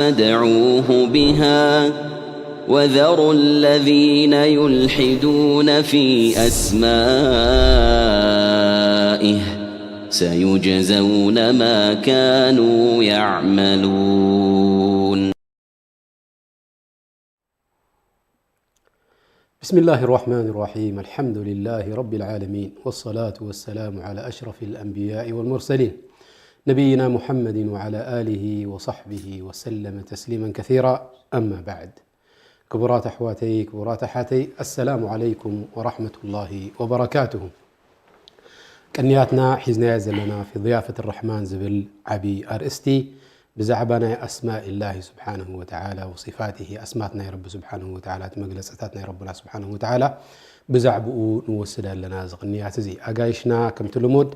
ادعوه بها وذروا الذين يلحدون في أسمائه سيجزون ما كانوا يعملون. بسم الله الرحمن الرحيم. الحمد لله رب العالمين، والصلاة والسلام على أشرف الأنبياء والمرسلين، نبينا محمد وعلى آله وصحبه وسلم تسليما كثيرا. أما بعد. ክቡራት ኣሕዋተይ፣ ክቡራት ኣሓተይ፣ السلام عليكم ورحمة الله وبركاته. ቅንያትና ሒዝናዮ ዘለና في ضيافة الرحمن ዝብል ዓቢ ኣርእስቲ ብዛዕባ ናይ ኣስማእ ላሂ ስብሓንሁ ወተዓላ ወሲፋትሂ፣ ኣስማት ናይ ረቢ ስብሓንሁ ወተዓላ፣ እቲ መግለፅታት ናይ ረብና ስብሓንሁ ወተዓላ ብዛዕብኡ ንወስድ ኣለና። እዚ ቅንያት እዚ ኣጋይሽና ከምቲ ልሙድ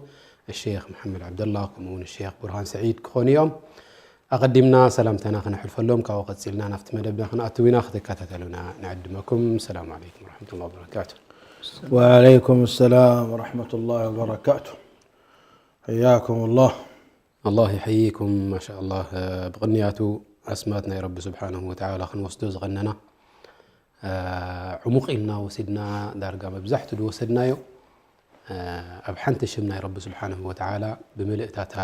ሼክ መሓመድ ዓብደላ ከምኡውን ሼክ ቡርሃን ሰዒድ ክኾኑ እዮም። ኣቐዲምና ሰላምታና ክነሕልፈሎም፣ ካብኡ ቀፂልና ናብቲ መደብና ክንኣትው ኢና። ክትከታተሉና ንዕድመኩም። ሰላም ዓለይኩም ወረሕመቱላሂ ወበረካቱ። وعليكم السلام ورحمة الله وبركاته. حياكم الله. ኣላህ ይሐይኩም። ማሻ ኣላህ፣ ብቕንያቱ ኣስማት ናይ ረቢ ስብሓንሁ ወተዓላ ክንወስዶ ዝቐነና፣ ዕሙቕ ኢልና ወሲድና፣ ዳርጋ መብዛሕቱ ዝወሰድናዮ ኣብ ሓንቲ ሽም ናይ ረቢ ስብሓንሁ ወተዓላ ብምልእታታ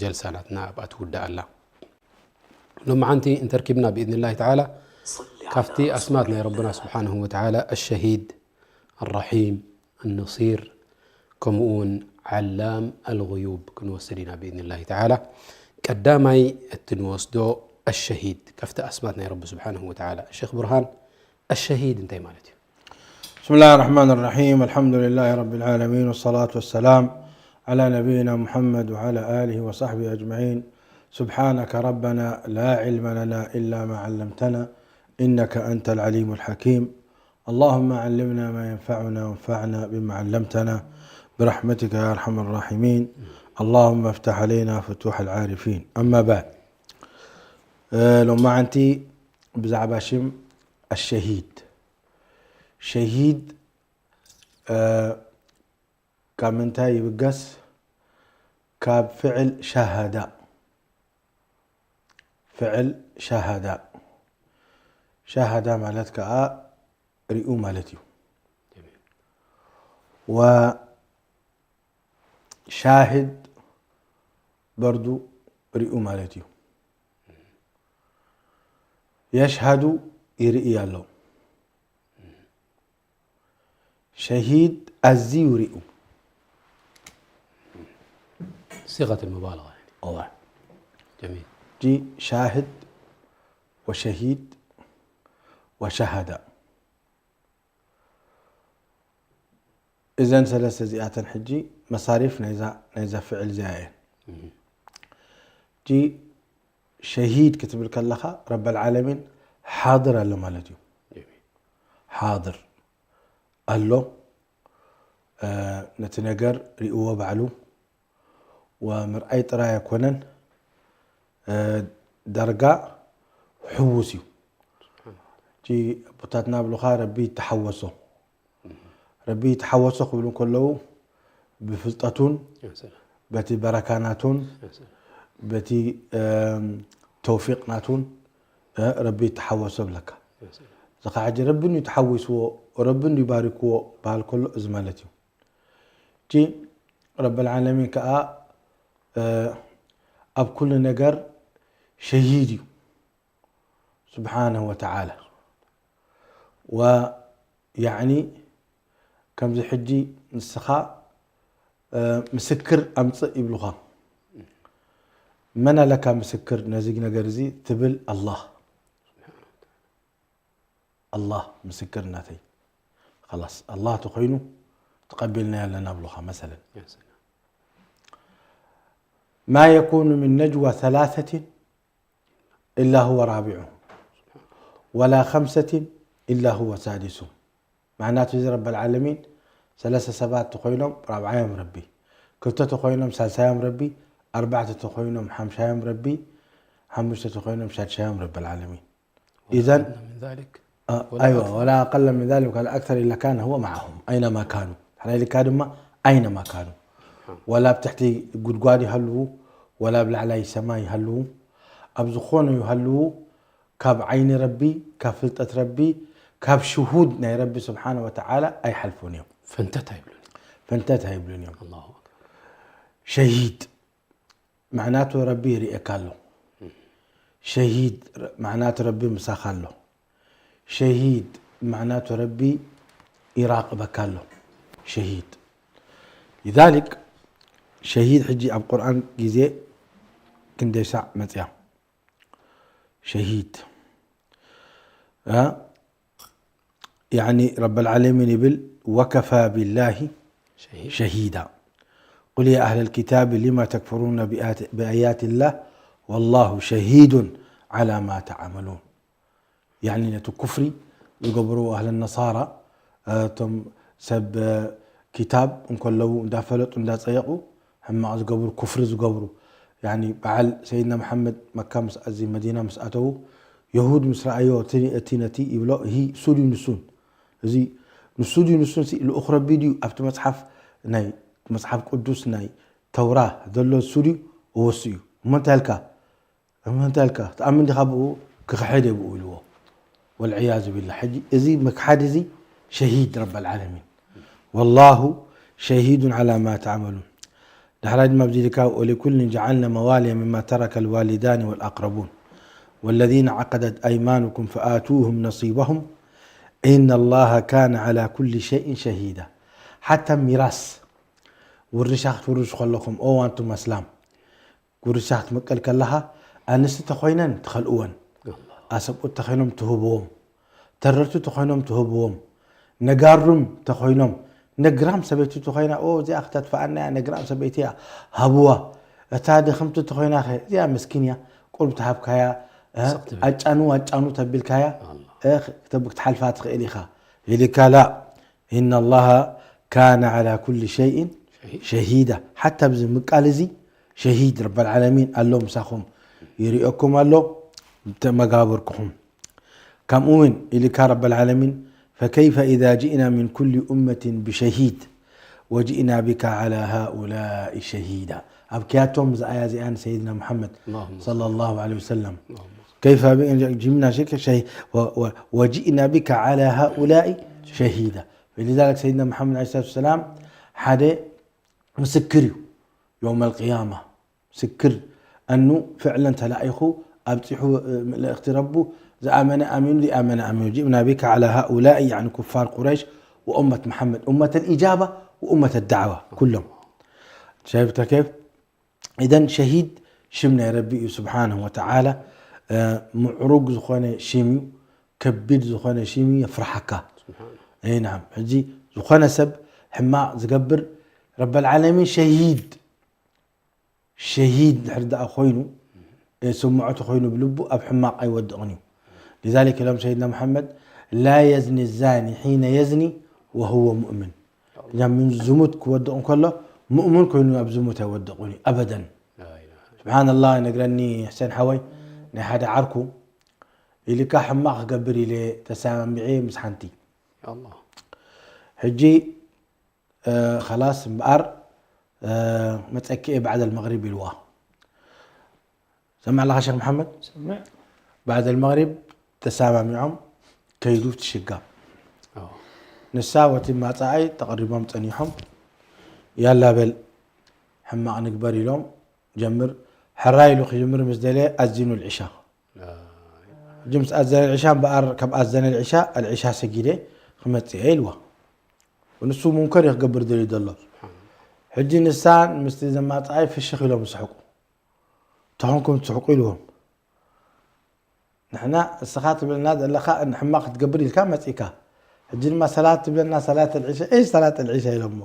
ጀልሳ ናትና ኣብኣ ትውዳእ ኣላ። ሎማዓንቲ እንተርኪብና ብኢዝኒላሂ ተዓላ ካብቲ ኣስማት ናይ ረብና ስብሓንሁ ወተዓላ ኣሸሂድ፣ ኣራሒም፣ ኣነሲር፣ ከምኡ እውን ዓላም ኣልጉዩብ ክንወስድ ኢና ብኢዝኒላሂ ተዓላ። ቀዳማይ እቲ ንወስዶ ኣሸሂድ ካብቲ ኣስማት ናይ ረቢ ስብሓንሁ ወተዓላ። ሸኽ ብርሃን፣ ኣሸሂድ እንታይ ማለት እዩ? بسم الله الرحمن الرحيم. الحمد لله رب العالمين، والصلاة والسلام على نبينا محمد وعلى آله وصحبه أجمعين. سبحانك ربنا لا علم لنا إلا ما علمتنا إنك أنت العليم الحكيم. اللهم علمنا ما ينفعنا وانفعنا بما علمتنا برحمتك يا أرحم الراحمين. اللهم افتح علينا فتوح العارفين. أما بعد. እ፣ ሎማዓንቲ ብዛዕባ ሽም ኣሸሂድ። ሸሂድ፣ እ፣ ካብ ምንታይ ይብገስ? ካብ ፍዕል ሸሃዳ። ፍዕል ሸሃዳ። ሸሃዳ ማለት ከዓ ሪኡ ማለት እዩ። ወሻሂድ በርዱ ሪኡ ማለት እዩ። የሽሃዱ ይርኢ ኣሎ። ሸሂድ ኣዝዩ ሪኡ። صيغة المبالغة يعني. እዋ جميل. ጂ ሻሂድ ወሸሂድ ወሸሃዳ። እዘን ሰለስተ እዚኣተን ሕጂ መሳሪፍ ናይዛ ናይዛ ፍዕል እዚኣ እየን። ጂ ሸሂድ ክትብል ከለኻ ረበል ዓለሚን ሓድር ኣሎ ማለት እዩ። ሓድር ኣሎ፣ እ፣ ነቲ ነገር ሪእዎ ባዕሉ። ወምርኣይ ጥራይ ኣይኮነን፣ እ፣ ዳርጋ ሕዉስ እዩ። እቲ ኣቦታትና ብሉኻ ረቢ ይተሓወሶ። ረቢ ይተሓወሶ ክብሉ ከለዉ ብፍልጠቱን በቲ በረካ ናቱን በቲ፣ እም፣ ተውፊቅ ናቱን፣ እ፣ ረቢ ይተሓወሶ ብለካ። እዚ ከዓ ሕጂ ረቢ እንድዩ ተሓዊስዎ፣ ረቢ እንድዩ ባሪክዎ በሃል ከሎ እዚ ማለት እዩ። እቲ ረበል ዓለሚን ከዓ፣ እ፣ ኣብ ኩሉ ነገር ሸሂድ እዩ ስብሓነሁ ወተዓላ። ወ-፣ ያዕኒ ከምዚ ሕጂ ንስኻ፣ እ፣ ምስክር ኣምፅእ ይብሉኻ። መን ኣለካ ምስክር ነዚ ነገር እዚ ትብል? ኣላህ። ኣላህ ምስክር ናተይ። خلاص ኣላህ ተኾይኑ ተቐቢልናዮ ኣለና ብሉኻ። መሰለን ما يكون من نجوى ثلاثة إلا هو رابعهم ولا خمسة إلا هو سادسهم. ማዕናቱ እዚ ረበል ዓለሚን ሰለስተ ሰባት ተኾይኖም ራብዓዮም ረቢ፣ ክልተ ተኾይኖም ሳልሳዮም ረቢ፣ ኣርባዕተ ተኾይኖም ሓምሻዮም ረቢ፣ ሓሙሽተ ተኾይኖም ሻድሻዮም ረበል ዓለሚን። إذن من ذلك آه، أيوة، ولا أقل من ذلك ولا أكثر إلا كان هو معهم أينما كانوا. حنا لك هذا ما أينما كانوا. ولا بتحتي قدقاد يهلو، ولا بلعلي سماء يهلو، ኣብ ዝኾነ ይሃልዉ ካብ ዓይኒ ረቢ፣ ካብ ፍልጠት ረቢ፣ ካብ ሽሁድ ናይ ረቢ ስብሓነ ወተዓላ ኣይሓልፉን እዮም። ፈንተት ኣይብሉን። ፈንተት ኣይብሉን እዮም። ኣላሁ ኣክበር። ሸሂድ ማዕናቱ ረቢ ይርእየካ ኣሎ። ሸሂድ ማዕናቱ ረቢ ምሳኻ ኣሎ። ሸሂድ ማዕናቱ ረቢ ይራቕበካ ኣሎ። ሸሂድ ሊዛሊክ ሸሂድ ሕጂ ኣብ ቁርኣን ግዜ ክንደይ ሳዕ መፅያ? ሸሂድ እ ያኒ ረበል ዓለሚን ይብል ወከፋ ቢላሂ ሸሂድ። شهيدا. قل يا أهل الكتاب لم تكفرون بآيات، بآيات الله والله شهيد على ما تعملون. ያኒ ነቲ ኩፍሪ ዝገብርዎ ኣህለ ነሳራ እቶም ሰብ ኪታብ እንከለዉ እንዳፈለጡ እንዳፀየቑ ሕማቕ ዝገብሩ ኩፍሪ ዝገብሩ ያኒ በዓል ሰይድና መሓመድ መካ ምስ ኣዚ መዲና ምስ ኣተዉ የሁድ ምስ ረኣዮ እቲ እቲ ነቲ ይብሎ እሂ እሱ ድዩ ንሱን እዚ ንሱ ድዩ ንሱን ሲ ልኡኽ ረቢ ድዩ ኣብቲ መፅሓፍ ናይ መፅሓፍ ቅዱስ ናይ ተውራ ዘሎ እሱ ድዩ እወሱ እዩ እሞ እንታይ ኢልካ እሞ እንታይ ኢልካ ትኣምን ዲኻ ብኡ ክኽሕድ እየ ብኡ ኢልዎ ወልዕያዙ ቢላ ሕጂ እዚ ምክሓድ እዚ ሸሂድ ረብ ልዓለሚን ወላሁ ሸሂዱን ዓላ ማ ተዕመሉን ዳሕራይ ድማ ኣብዚ ኢልካ ወሊኩልን ጀዓልና መዋልየ ምማ ተረከ ልዋሊዳኒ ወልኣቅረቡን ወለዚነ ዓቀደት ኣይማኑኩም ፈኣቱሁም ነሲበሁም ኢነ ላሃ ካነ ዓላ ኩሊ ሸይን ሸሂዳ ሓታ ሚራስ ውርሻ ክትውርሱ ከለኹም ኦ ኣንቱም ኣስላም ጉርሻ ክትምቅል ከለኻ ኣንስቲ ተኾይነን ትኸልእወን ኣሰብኡት ተኾይኖም ትህብዎም ተረርቲ ተኾይኖም ትህብዎም ነጋሩም ተኾይኖም ነግራም ሰበይቲ ተኾይና ኦ እዚኣ ክተጥፍኣና እያ ነግራም ሰበይቲ እያ ሃብዋ እታ ድኽምቲ ተኾይና ኸ እዚኣ ምስኪን እያ ቁርብ ትሃብካያ እ፣ ስቕ ትብል። ኣጫኑ ኣጫኑ ተቢልካያ እ፣ ክተ- ክትሓልፋ ትኽእል ኢኻ ኢልካ ላ إن الله كان على كل شيء شهيدا ሓታ ኣብዚ ምቃል እዚ ሸሂድ ረብ ልዓለሚን ኣሎ ምሳኹም ይርእየኩም ኣሎ ተመጋበርኩኹም ከምኡ እውን ኢልካ ረብ ልዓለሚን فكيف إذا جئنا من كل أمة بشهيد وجئنا بك على هؤلاء شهيدا ኣብ ክያቶም ዝኣያ እዚኣ ንሰይድና ሙሓመድ اللهم صلى الله عليه وسلم كيف ب- جئنا شك- شهي- و- و- وجئنا بك على هؤلاء شهيدا فلذلك سيدنا محمد عليه الصلاة والسلام ሓደ ምስክር እዩ يوم القيامة ምስክር أنه فعلا ተላኢኹ ኣብፂሑ እ፣ መልእኽቲ ረቡ ዝኣመነ ኣሚኑ ዘይኣመነ ኣሚኑ جئنا بك على هؤلاء يعني كفار قريش وأمة محمد أمة الإجابة وأمة الدعوة كلهم شايف كيف إذن شهيد ሽም ናይ ረቢ እዩ ስብሓንሁ ወተዓላ እ፣ ምዕሩግ ዝኾነ ሽም እዩ ከቢድ ዝኾነ ሽም እዩ የፍርሓካ ይ ናም ሕጂ ዝኾነ ሰብ ሕማቕ ዝገብር ረበልዓለሚን ሸሂድ ሸሂድ ድሕር ደኣ ኮይኑ እ፣ ስምዖ ተኾይኑ ብልቡ ኣብ ሕማቕ ኣይወድቕን እዩ لذلك ኢሎም ሰይድና መሓመድ لا يزني الزاني حين يزني وهو مؤمن እኛ ምን ዝሙት ክወድቕ እንከሎ ሙእምን ኮይኑ ኣብ ዝሙት ኣይወድቕን እዩ ኣበደን ስብሓንላህ ይነግረኒ ሕሴን ሓወይ ናይ ሓደ ዓርኩ ኢልካ ሕማቕ ክገብር ኢለ ተሰማሚዐ ምስ ሓንቲ ሕጂ ኸላስ እምበኣር መፀኪ እየ ባዕድ ኣልመቕሪብ ኢልዋ ሰምዕ ኣለኻ ሸክ መሓመድ ባዕድ ኣልመቕሪብ ተሰማሚዖም ከይዱ ትሽጋብ ንሳ ወቲ ማፃኣይ ተቐሪቦም ፀኒሖም ያላ በል ሕማቕ ንግበር ኢሎም ጀምር ሕራይ ኢሉ ክጅምር ምስ ደለየ ኣዚኑ ልዕሻ ሕጂ ምስ ኣዘነ ልዕሻ እምበኣር ካብ ኣዘነ ልዕሻ ኣልዕሻ ሰጊደ ክመፅእ እየ ኢልዋ ንሱ ሙንከር እዩ ክገብር ደልዩ ዘሎ ሕጂ ንሳን ምስቲ ዘማፃኣይ ፍሽኽ ኢሎም ዝስሕቁ ተኾንኩም ትስሕቁ ኢልዎም ንሕና እስኻ ትብለና ዘለኻ ሕማቕ ክትገብር ኢልካ መፂእካ ሕጂ ድማ ሰላት ትብለና ሰላት ልዒሻ እይ ሰላት ልዒሻ ኢሎሞ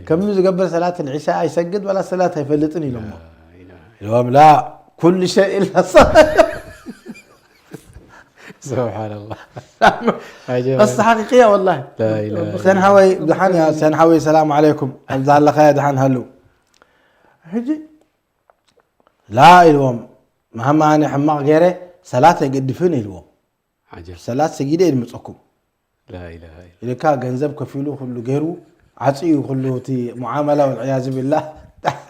ከምዚ ዝገብር ሰላት ልዒሻ ኣይሰግድ ወላ ሰላት ኣይፈልጥን ኢሎሞ ኢሎም ላ ኩሉ ሸይ ኢላ سبحان الله قصة حقيقية والله لا إله إلا ሰን ሓወይ ድሓን እያ ሰን ሓወይ ሰላም ዓለይኩም ኣብዛ ኣለኻያ ድሓን ሃሉ ሕጂ ላ ኢልዎም መሃማ ኣነ ሕማቕ ገይረ ሰላት ኣይገድፍን ኢልዎም عجب ሰላት ሰጊደ እየ ዝመፀኩም لا إله إلا ኢልካ ገንዘብ ከፊሉ ኩሉ ገይሩ ዓፅዩ ኩሉ እቲ ሙዓመላ ወልዕያዝ ቢላህ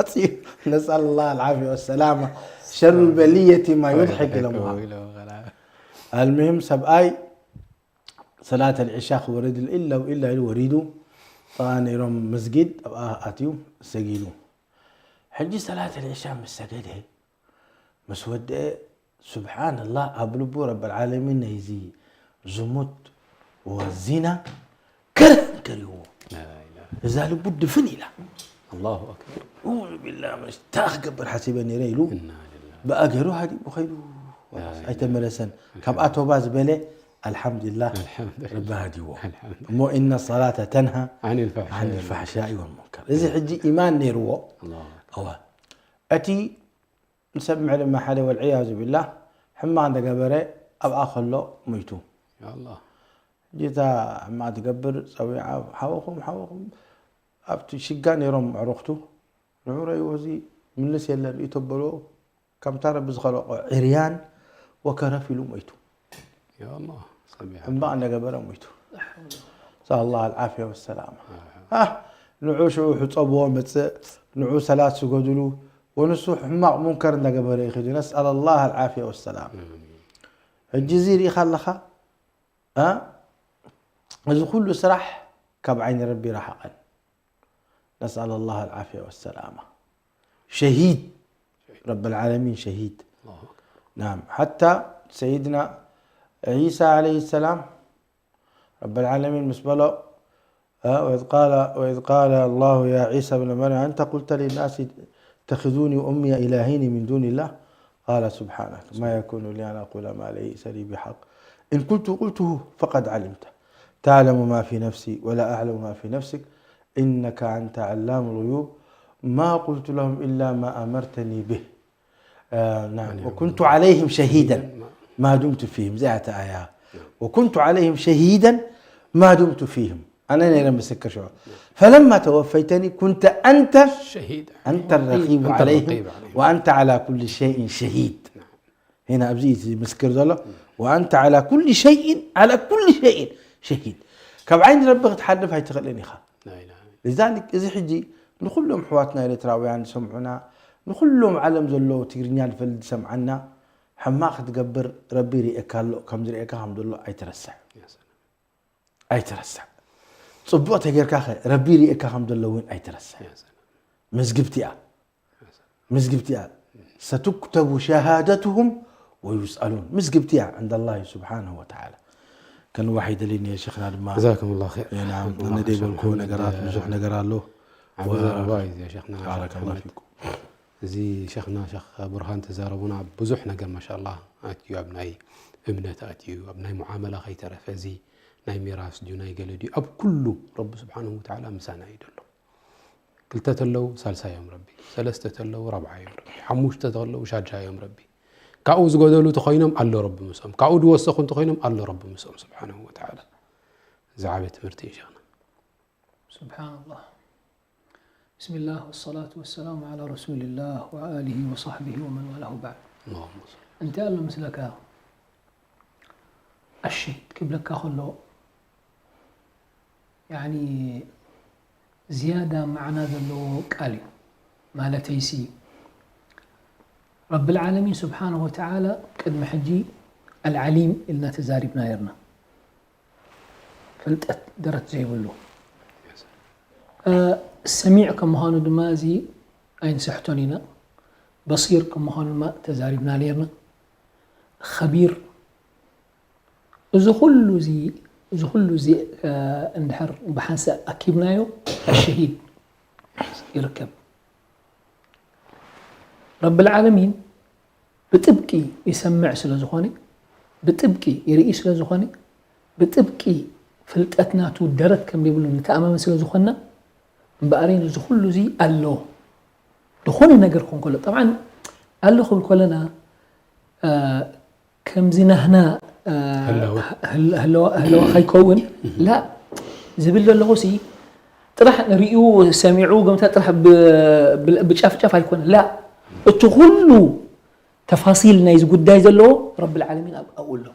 ዓፅዩ ነስኣል ላ ልዓፍያ ወሰላማ ሸሩ በልየቲ ማ ዩድሒክ ኢሎምኻ። ኣልሙሂም ሰብኣይ ሰላት ኣልዒሻ ክወርድ ኢሉ ኢላ ኢላ ኢሉ ወሪዱ። ጠቓ ነይሮም መስጊድ ኣብኣ ኣትዩ ሰጊዱ። ሕጂ ሰላት ኣልዒሻ ምስ ሰገደ ምስ ወደአ ስብሓንላህ ኣብ ልቡ ረብል ዓለሚን ናይዚ ዝሙት ወዚና ከርህን ከሪዎ። እዛ ልቡ ድፍን ኢላ። ኣላሁ ኣክበር። ኣዑዙ ቢላህ መሽ እንታይ ክገብር ሓሲበ ነይረ ኢሉ እና ሊላህ። ብኣገሩ ሃዲኡ ከይዱ ኣይተመለሰን። ካብኣ ቶባ ዝበለ ኣልሓምዱሊላህ ኣልሓምዱሊላህ። ረቢ ሃዲዎ። ኣልሓምዱሊላህ። እሞ ኢነ ሰላተ ተንሃ ዓኒል ፋሕሻ ዓኒል ፋሕሻኢ ወልሙንከር። እዚ ሕጂ ኢማን ነይርዎ። ኣላሁ እወ እቲ ንሰምዕ ድማ ሓደ ወልዕያዙ ቢላህ ሕማቕ እንዳገበረ ኣብኣ ከሎ ሞይቱ። ኣላህ። ጌታ ሕማቕ ትገብር ጸዊዓ ሓወኹም ሓወኹም ኣብቲ ሽጋ ነይሮም ኣዕሩኽቱ ንዑ ረእይዎ እዚ ምልስ የለን እዩ ተበሎ ከምታ ረቢ ዝኸለቆ ዕርያን ወከረፍ ኢሉ ሞይቱ። ያ ኣላህ። ሰሚዐ። ሕማቕ እንዳገበረ ሞይቱ። ነስኣሉላህ ኣልዓፍያ ወሰላማ። ኣህ፣ ንዑ ሽዑ ሕጸብዎ መጽእ፣ ንዑ ሰላት ስገዱሉ፣ ወንሱ ሕማቕ ሙንከር እንዳገበረ ይኸይድ። ነስኣሉላህ ኣልዓፍያ ወሰላማ። ሕጂ እዚ ርኢኻ ኣለኻ እ? እዚ ኩሉ ስራሕ ካብ ዓይኒ ረቢ ረሓቐን። ነስኣሉላህ ኣልዓፍያ ወሰላማ። ሸሂድ ረብል ዓለሚን ሸሂድ። ናም ሓታ ሰይድና ዒሳ ዓለይሂ ሰላም ረብል ዓለሚን ምስ በሎ እ፣ ወኢዝ ቃለ ወኢዝ ቃለ ኣላሁ ያ ዒሳ ብነ መርየም ኣንተ ቁልተ ሊናሲ እተኽዙኒ ወኡምየ ኢላሀይኒ ሚን ዱኒላህ ቃለ ሱብሓነክ ማ የኩኑ ሊ ኣን ኣቁለ ማ ለይሰ ሊ ቢሓቅ ኢን ቁልቱ ቁልቱሁ ፈቀድ ዓሊምተ ተዕለሙ ማ ፊ ነፍሲ ወላ ኣዕለሙ ማ ፊ ነፍሲክ ኢነከ ኣንተ ዓላሙ ልጉዩብ ማ ቁልቱ ለሁም ኢላ ማ ኣመርተኒ ብህ ወኩንቱ ዓለይህም ሸሂደን ማ ዱምቱ ፊህም እዚኣ እታ ኣያ ወኩንቱ ዓለይህም ሸሂደን ማ ዱምቱ ፊህም ኣነ ነይረ ምስክር ሽዑ ፈለማ ተወፈይተኒ ኩንተ ኣንተ ሸሂድ ኣንተ ረቂቡ أنت ዓለይህም الرقيب عليهم. ወኣንተ ዓላ ኩሉ ሸይን ሸሂድ ሄና ኣብዚ እቲ ምስክር ዘሎ ወኣንተ ዓላ ኩሉ ሸይን ዓላ ኩሉ ሸይን ሸሂድ ካብ ዓይኒ ረቢ ክትሓልፍ ኣይትኽእልን ኢኻ لا إله إلا لذلك እዚ ሕጂ ንኩሎም ኣሕዋትና ኤርትራውያን ዝሰምዑና ንኩሎም ዓለም ዘለዉ ትግርኛ ዝፈልጥ ዝሰምዓና ሕማቕ ክትገብር ረቢ ይርእየካ ኣሎ ከም ዝርእየካ ከም ዘሎ ኣይትረስዕ يا سلام. ኣይትረስዕ ጽቡቕ ተጌርካ ኸ ረቢ ይርእየካ ከም ዘሎ እውን ኣይትረስዕ يا سلام. መዝግብቲ እያ መዝግብቲ እያ ሰቱክተቡ ሸሃደትሁም ወዩስኣሉን መዝግብቲ እያ عند الله سبحانه وتعالى ከንዋሕ ይደልኒ የሸኽና ድማ جزاكم الله خير. ናም جزاكم ኣነ الله ደይበልኩ خير. ነገራት ብዙሕ ነገር ኣሎ ዓቢ ዘረባ እዩ እዚ ሸኽና ባረከ ላ ኣሕመድ። ፊኩም እዚ ሸኽና ሸኽ ብርሃን ተዛረቡና ብዙሕ ነገር ማሻላ ኣትዩ ኣብ ናይ እምነት ኣትዩ ኣብ ናይ ሙዓመላ ከይተረፈ እዚ ናይ ሚራስ ድዩ ናይ ገለ ድዩ ኣብ ኩሉ ረቢ ስብሓንሁ ወተዓላ ምሳና እዩ ዘሎ። ክልተ ተለዉ ሳልሳዮም ረቢ፣ ሰለስተ ተለዉ ረብዓዮም ረቢ፣ ሓሙሽተ ተለዉ ሻድሻዮም ረቢ። ካብኡ ዝጎደሉ ተኾይኖም ኣሎ ረቢ ምስኦም፣ ካብኡ ዝወሰኹ እንተኾይኖም ኣሎ ረቢ ምስኦም ስብሓንሁ ወተዓላ። ዝዓበ ትምህርቲ እዩ ሸኽና። سبحان الله. بسم الله والصلاة والسلام على رسول الله وآله وصحبه ومن والاه بعد. اللهم صل. أنت قال مثلك الشهيد قبلك خلو يعني زيادة معنى ذلو قالي مالتيسي رب العالمين سبحانه وتعالى قد محجي العليم إلنا تزاربنا يرنا ፍልጠት ደረት ዘይብሉ ሰሚዕ ከም ምዃኑ ድማ እዚ ኣይንስሕቶን ኢና። በሲር ከም ምዃኑ ድማ ተዛሪብና ነርና። ኸቢር እዚ ኩሉ እዚ እዚ ኩሉ እዚ እንድሕር ብሓንሳእ ኣኪብናዮ ሸሂድ ይርከብ። ረብል ዓለሚን ብጥብቂ ይሰምዕ ስለ ዝኾነ ብጥብቂ ይርኢ ስለ ዝኾነ ብጥብቂ ፍልጠት ናቱ ደረት ከም ዘይብሉ ንተኣማመን ስለ ዝኾንና እምበኣረይ ነዚ ኩሉ እዚ ኣሎ ዝኾነ ነገር ክኾን ከሎ ጠብዓን ኣሎ ክብል ከለና ከምዚ ናህና ህለዋ ከይከውን ላ ዝብል ዘለኹ ሲ ጥራሕ ንርእዩ ሰሚዑ ገምታ ጥራሕ ብጫፍጫፍ ኣይኮነ ላ እቲ ኩሉ ተፋሲል ናይዚ ጉዳይ ዘለዎ ረብል ዓለሚን ኣብኡ ኣሎ።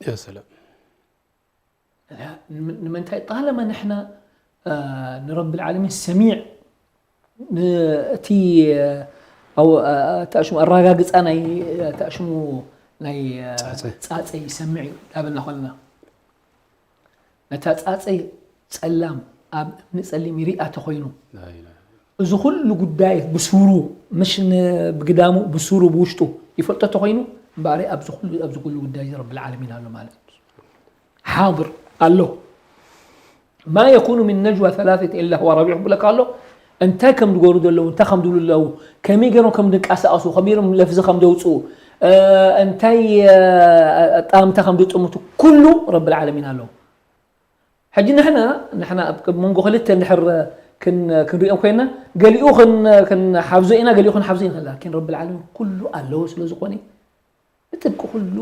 يا سلام. ንምንታይ ጣለማ ንሕና ንረብል ዓለሚን ሰሚዕ እቲ ኣው ኣታሽሙ ኣራጋግጻ ናይ ኣታሽሙ ናይ ጻጸ። ጻጸ ይሰምዕ እዩ ዳበልና ኾልና ነታ ጻጸ ጸላም ኣብ እምኒ ጸሊም ይሪኣ ተኾይኑ እዚ ኩሉ ጉዳይ ብሱሩ ምሽ ብግዳሙ ብሱሩ ብውሽጡ ይፈልጦ ተኾይኑ እምበኣር ኣብዚ ኩሉ ኣብዚ ኩሉ ጉዳይ ረብል ዓለሚን ኣሎ ማለት እዩ ሓድር ኣሎ ما يكون من نجوى ثلاثة إلا هو رابعهم ብለካ ኣሎ እንታይ ከም ዝገብሩ ዘለዉ እንታይ ከም ዝብሉ ኣለዉ ከመይ ገይሮም ከም ዝንቀሳቀሱ ከመይ ገይሮም ለፍዚ ከም ዘውፅኡ እንታይ ኣጣምታ ከም ዝጥምቱ ኩሉ ረብል ዓለሚን ኣለዉ ሕጂ ንሕና ንሕና ኣብ መንጎ ክልተ እንድሕር ክንሪኦም ኮይና ገሊኡ ክንሓብዞ ኢና ገሊኡ ክንሓብዞ ኢና ላኪን ረብል ዓለሚን ኩሉ ኣለዎ ስለ ዝኾነ ብጥብቂ ኩሉ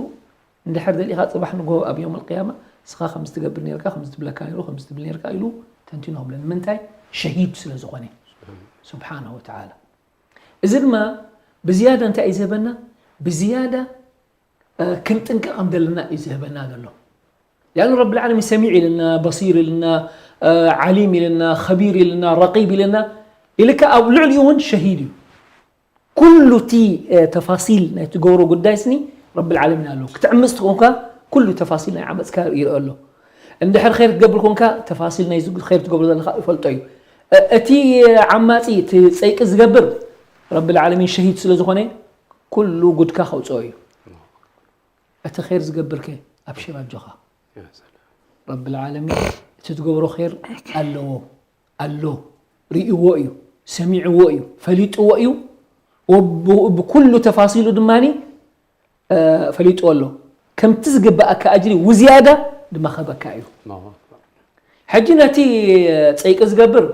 እንድሕር ደሊኻ ፅባሕ ንጎ ኣብ ዮም ኣልቅያማ እስኻ ከምዚ ትገብር ነርካ ከምዚ ትብለካ ነሩ ከምዚ ትብል ነርካ ኢሉ ተንቲኑ ክብለ ንምንታይ ሸሂድ ስለ ዝኾነ ስብሓነ ወተዓላ እዚ ድማ ብዝያዳ እንታይ እዩ ዝህበና ብዝያዳ ክንጥንቀቕ ከም ዘለና እዩ ዝህበና ዘሎ ያን ረብ ዓለሚን ሰሚዕ ኢልና በሲር ኢልና ዓሊም ኢልና ከቢር ኢልና ረቂብ ኢልና ኢልካ ኣብ ልዕሊኡ እውን ሸሂድ እዩ ኩሉ እቲ ተፋሲል ናይ ትገብሮ ጉዳይ ስኒ ረብል ዓለሚን ኣለዎ ክትዕምፅ ትኾንካ ኩሉ ተፋሲል ናይ ዓመፅካ ይርአ ኣሎ እንድሕር ኸይር ትገብር ኮንካ ተፋሲል ናይ ኸይር ትገብሮ ዘለካ ይፈልጦ እዩ እቲ ዓማፂ እቲ ፀይቂ ዝገብር ረብል ዓለሚን ሸሂድ ስለ ዝኾነ ኩሉ ጉድካ ከውፅኦ እዩ እቲ ኸይር ዝገብር ከ ኣብሽር ኣጆኻ ረብል ዓለሚን እቲ ትገብሮ ኸይር ኣለዎ ኣሎ ርእዎ እዩ ሰሚዕዎ እዩ ፈሊጥዎ እዩ ብኩሉ ተፋሲሉ ድማ ፈሊጥዎ ኣሎ ከምቲ ዝግበኣካ ኣጅሪ ውዝያዳ ድማ ከበካ እዩ ሕጂ ነቲ ፀይቂ ዝገብር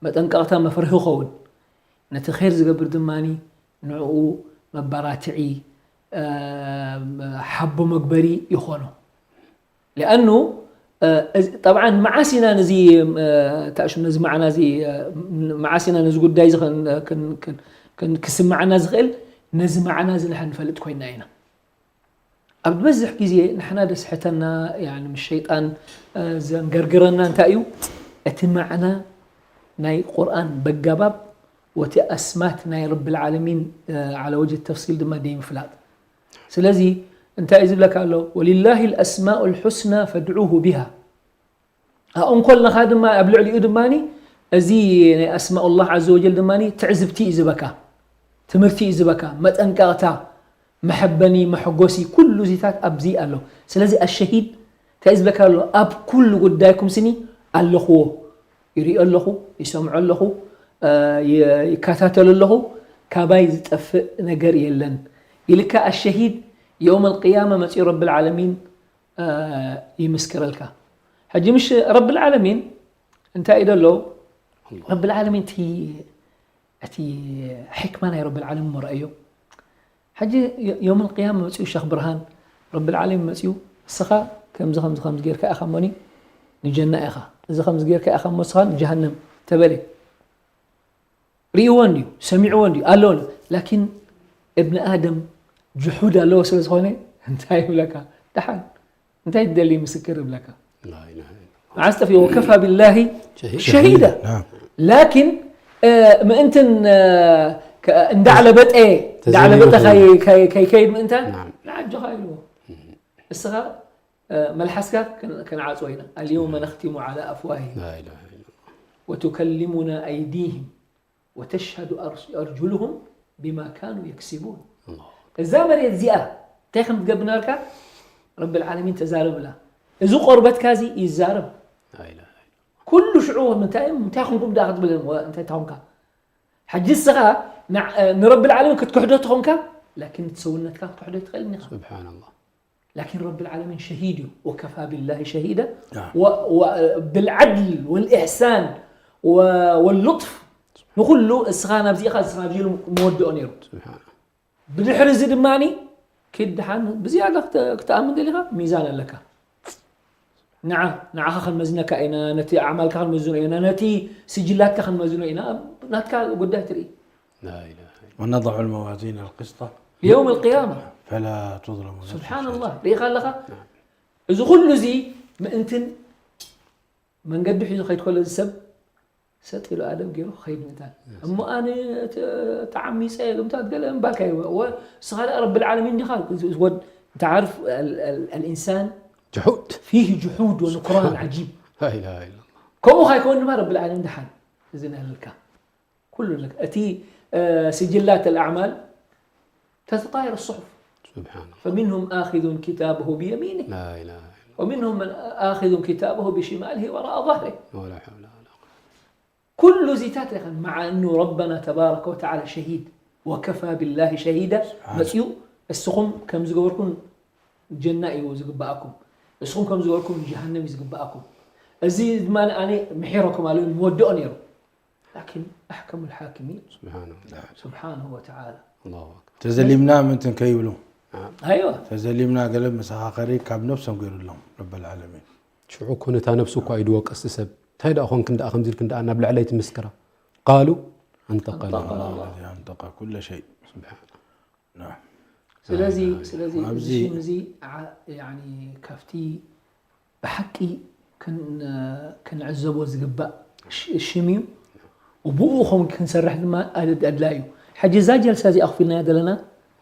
መጠንቀቕታ መፍርሂ ኸውን ነቲ ኸይር ዝገብር ድማ ንዕኡ መባራትዒ ሓቦ መግበሪ ይኾኖ ሊኣኑ ጠብዓን መዓስ ኢና ነዚ ታእሹም ነዚ ማዕና እዚ መዓስ ኢና ነዚ ጉዳይ እዚ ክስምዓና ዝኽእል ነዚ ማዕና እዚ ንሕን ንፈልጥ ኮይና ኢና ኣብ ዝበዝሕ ግዜ ንሕና ደስሕተና ምስ ሸይጣን ዘንገርግረና እንታይ እዩ እቲ ማዕና ናይ ቁርኣን በጋባብ ወቲ ኣስማት ናይ ረቢ ልዓለሚን ዓላ ወጅህ ተፍሲል ድማ ደይምፍላጥ ስለዚ እንታይ እዩ ዝብለካ ኣሎ ወሊላሂ ልኣስማኡ ልሑስና ፈድዑሁ ቢሃ ኣብኡ እንኮለኻ ድማ ኣብ ልዕሊኡ ድማ እዚ ናይ ኣስማኡላህ ዓዘ ወጀል ድማ ትዕዝብቲ እዩ ዝበካ ትምህርቲ እዩ ዝበካ መጠንቀቕታ መሐበኒ መሐጎሲ ኩሉ ዚታት ኣብዚ ኣሎ ስለዚ ኣሸሂድ እንታይ ዝበካ ኣሎ ኣብ ኩሉ ጉዳይኩም ስኒ ኣለኽዎ ይሪኦ ኣለኹ ይሰምዖ ኣለኹ ይከታተሉ ኣለኹ ካባይ ዝጠፍእ ነገር የለን ኢልካ ኣሸሂድ የውም ኣልቅያማ መፅኡ ረቢ ልዓለሚን ይምስክረልካ ሕጂ ምሽ ረቢ ልዓለሚን እንታይ እዩ ደሎ ረቢ ልዓለሚን እቲ እቲ ሕክማ ናይ ረቢ ልዓለሚን መርአዮ ሕጂ የውም ልቅያማ መፅኡ ሸኽ ብርሃን ረቢ ልዓለሚን መፅኡ እስኻ ከምዚ ከምዚ ከምዚ ጌርካ ኢኻ እሞኒ ንጀና ኢኻ እዚ ከምዚ ጌርካ ኢኻ እሞ እስኻ ንጀሃነም ተበለ ርእይዎ እንድዩ ሰሚዕዎ እንድዩ ኣለዎ ላኪን እብኒ ኣደም ጅሑድ ኣለዎ ስለ ዝኾነ እንታይ ይብለካ ደሓን እንታይ ትደሊ ምስክር ይብለካ መዓስ ጠፊኡ ወከፋ ቢላሂ ሸሂዳ ላኪን ምእንትን እንዳዕለበጠ እንዳዕለበጠ ከይከይድ ምእንታን ንዓጆኻ ኢልዎ እስኻ መልሓስካ ከነዓፅዎ ኢና ኣልየውመ ነኽቲሙ ዓላ ኣፍዋሂ ወቱከሊሙና ኣይዲህም ወተሽሀዱ ኣርጁሉሁም ቢማ ካኑ የክሲቡን እዛ መሬት እዚኣ እንታይ ከም ትገብር ነበርካ ረቢ ልዓለሚን ተዛረብላ እዚ ቆርበትካ እዚ ይዛረብ ኩሉ ሽዑ ምንታይ እንታይ ኮንኩም ዳ ክትብል እንታይ ታኹንካ ሕጂ እስኻ ንረቢ ልዓለሚን ክትክሕዶ ትኾንካ ላኪን እቲ ሰውነትካ ክትክሕዶ ትኽእል ኢኻ ስብሓንላ لكن رب العالمين شهيد وكفى بالله شهيدا و- و- بالعدل والإحسان و- واللطف ንኩሉ እስኻ ናብዚ ኢኻ እስኻ ናብዚ ኢሉ መወድኦ ነይሩ ስብሓን ብድሕሪ እዚ ድማ ኪድ ድሓን ብዝያዳ ክተ- ክትኣምን ደሊኻ ሚዛን ኣለካ ንዓ ንዓኻ ክንመዝነካ ኢና ነቲ ኣዕማልካ ክንመዝኖ ኢና ነቲ ስጅላትካ ክንመዝኖ ኢና ናትካ ጉዳይ ትርኢ لا إله إلا ونضع الموازين القسط يوم القيامة فلا تظلم نفس سبحان شيئا. الله ርኢኻ ኣለኻ እዚ ኩሉ እዚ ምእንትን መንገዲ ሒዙ ከይድ ከሎ እዚ ሰብ ሰጥ ኢሉ ኣደብ ገይሩ ክኸይድ ምእንታን። እሞ ኣነ ተ-፣ ተዓሚጸ፣ እምታት ገለ እምባልካ ይወ-፣ ወ-፣ ንስኻ ደኣ ረብል ዓለሚን ዲኻ? ወድ-፣ እንተ ዓርፍ ኣል-፣ ኣል-፣ ኣልኢንሳን ጅሑድ። ፊህ ጅሑድ ወንኩራን ዓጂብ። ላ ኢላሃ ኢለላህ። ከምኡ ካይከውን ድማ ረብል ዓለሚን ደሓን እዚ ነህልልካ። ኩሉ ለካ። እቲ፣ እ፣ ስጅላት ኣልኣዕማል ተተጣየር ሱሑፍ። ሱብሓነላህ። ፈሚንሁም ኣኺዙን ኪታበሁ ብየሚኒህ ላ ኢላሃ ኢለላህ። ወሚንሁም መን ኣኺዙን ኪታበሁ ብሽማሊህ ወራአ ظهره። ወላ ሐውለ ወላ ቁወተ። ኩሉ እዚታት ኢኻ፣ መዓ እኑ ረበና ተባረከ ወተዓላ ሸሂድ፣ ወከፋ ቢላሂ ሸሂዳ፣ ስብሓን። መፅኡ፣ እስኹም ከም ዝገበርኩም ጀና እዩ ዝግበኣኩም፣ እስኹም ከም ዝገበርኩም ጀሃነም እዩ ዝግበኣኩም። እዚ ድማ ኣነ ምሒረኩም ኣሎ፣ ምወድኦ ነይሩ። ላኪን ኣሕከሙል ሓኪሚን ስብሓን። ስብሓነሁ ወተዓላ። ኣላሁ ኣክበር። ተዘሊምና ምእንትን ከይብሉ። ኣይዋ። ተዘሊምና ገለ መሰኻኸሪ ካብ ነብሶም ገይሩሎም ረበል ዓለሚን። ሽዑ እኮ ነታ ነብሱ እኳ እዩ ድወቅስ ሰብ። እንታይ ደኣ ኾንክን ደኣ ከምዚ ኢልክን ደኣ ናብ ላዕለይ ትምስክራ? ቃሉ ኣንጠቀና ኣንጠቀና ኣላህ። ኣላህ። ኣንጠቀ ኩለ ሸይ። ስብሓን። ናም። ስለዚ፣ ላ ኢላሃ ስለዚ ኢለላህ። እዚ ኣብዚ ሽም እዚ ዓ-፣ ያኒ ካብቲ ብሓቂ ክን-፣ ክንዕዘቦ ዝግባእ ሽ-፣ ሽም እዩ። ወብኡ ኸም ክንሰርሕ ድማ ኣድ-፣ ኣድላይ እዩ። ሕጂ እዛ ጀልሳ እዚኣ ኣኽፊልናያ ዘለና